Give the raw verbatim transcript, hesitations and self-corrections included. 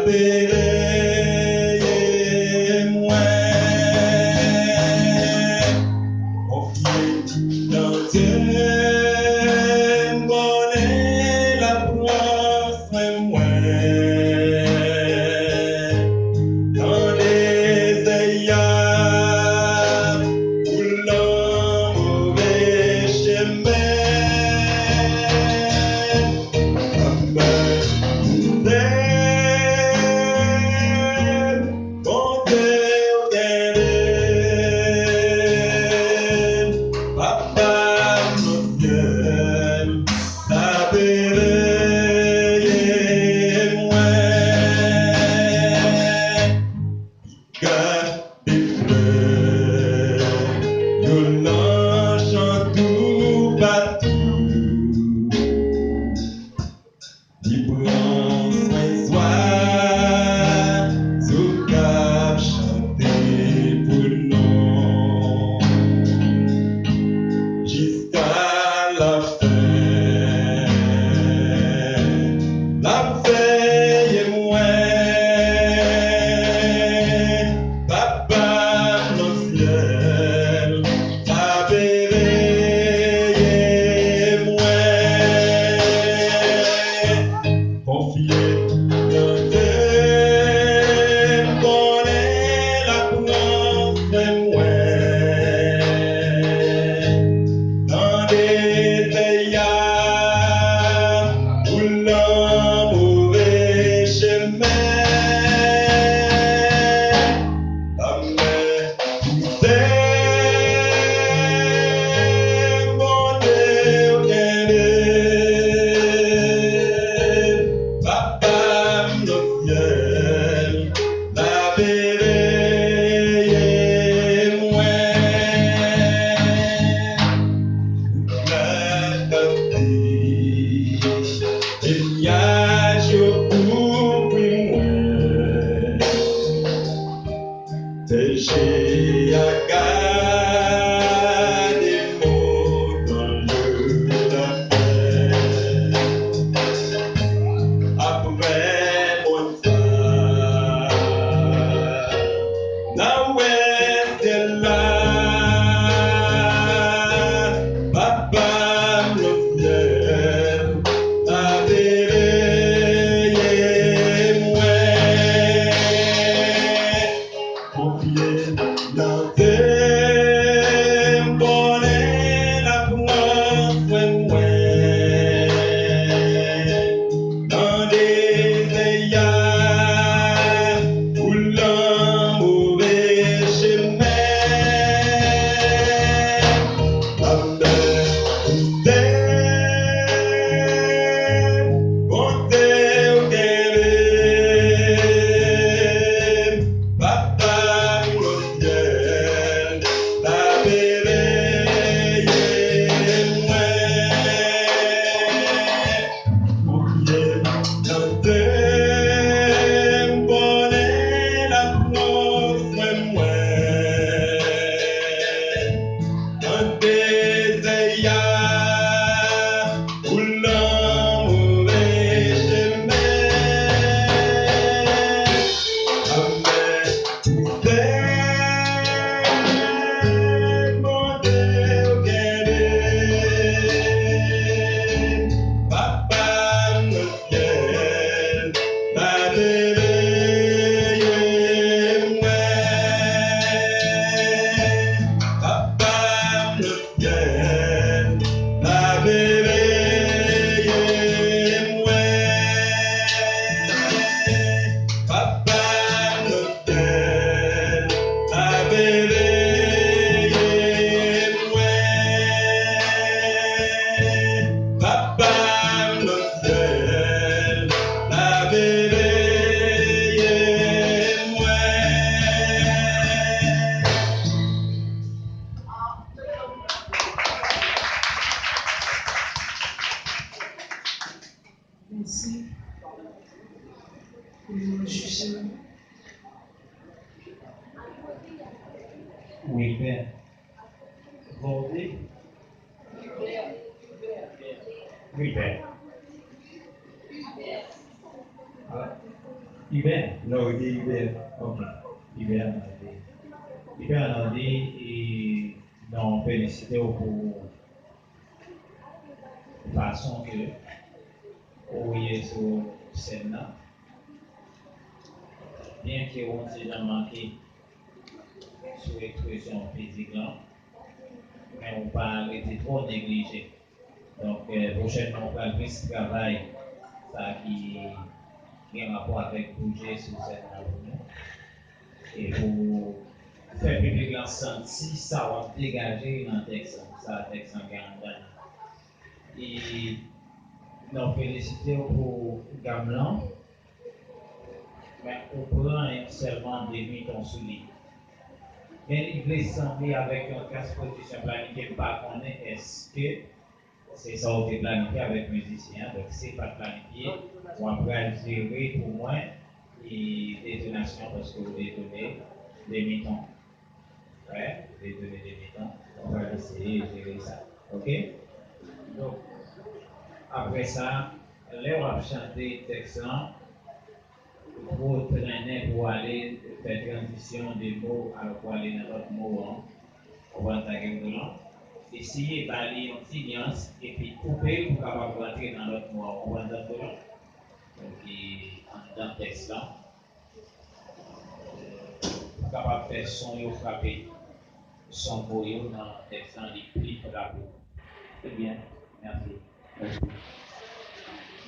Veye mwen, konfye nan Dye, m konnen l ap pran swen mwen. Nan dezè a, ou nan move chemen. Anmè, pouse m, Bondye w kenbe m, Papa m nan syèl, la veye mwen. Gade flè yo nan chan toupatou. Li pran swen zwazo k ap chante pou nou. Jiska lafen, l ap veye mwen. Papa m nan syèl, l ap veye mwen. Konfye nan Dye, m konnen l ap pran swen mwen. Nan dezè a, ou nan move chemen. Anmè, pouse m, Bondye w kenbe m, Papa m nan syèl, la veye mwen. Wout la tande, e nyaj yo kouvri mwen. Bèje a gade mwen nan lapè. Aprè mòn sa, n a wè syèl la. Papa m nan syèl, la veye mwen. Konfye nan Dye, m konnen l ap pran swen mwen. Nan dezè a, ou nan move chemen. Anmè, pouse m, Bondye w kenbe m, Papa m nan syèl, la veye mwen. Konfye m nan Dye, m konnen l ap pran swen mwen. Nan dezè a, ou nan move chemen. Anmè, pouse m, Bondye w kenbe m, Papa m nan syèl, la veye mwen. Papa m nan syèl, la veye mwen. Papa m nan syèl, la veye mwen. Papa m nan syèl, la veye mwen. Mèsi. Pou nou jije. Wi, pè. Vote. Wi, pè. Iben, non, li te Iben. Ok. Iben Nandi. Iben Nandi, e, non, felisite w pou fason ke ou ye sou sèn nan. Byenke w yon ti jan manke sou ekspresyon fizik lan, men ou pa rete twò neglije. Donk, eh, pwochènman, ou pral plis travay sa ki gen rapò avèk bouje sou sèn nan pou nou. E pou fè piblik lan santi sa w ap degaje nan tèks lan, sa tèks lan gen anndan. E nou felisite w pou gam lan, men ou pran sèlman demi ton sou li. Men li vle sanble avèk yon klas pwodiksyon planifye, m pa konnen èske se sa w te planifye avèk mizisyen an, donk si pa t planifye, w ap pral jere pou mwen e detonasyon paske w detone demi ton. Wè, detone demi ton. W ap pral eseye jere sa. Ok? Donk, apre sa, lè w ap chante tèks lan, ou twò trennen pou w ale fè tranzisyon de mo, alò pou w ale nan lòt mo an. Konprann sa ke m di w lan? Eseye ba li yon ti nyans, epi koupe l pou w kapab rantre nan lòt mo a. Konprann sa m di w lan? Donk, e, anndan tèks lan, pou w kapab fè son yo frape, son mo yo nan tèks lan, li pli frape. Trè byen, mèsi. Mèsi.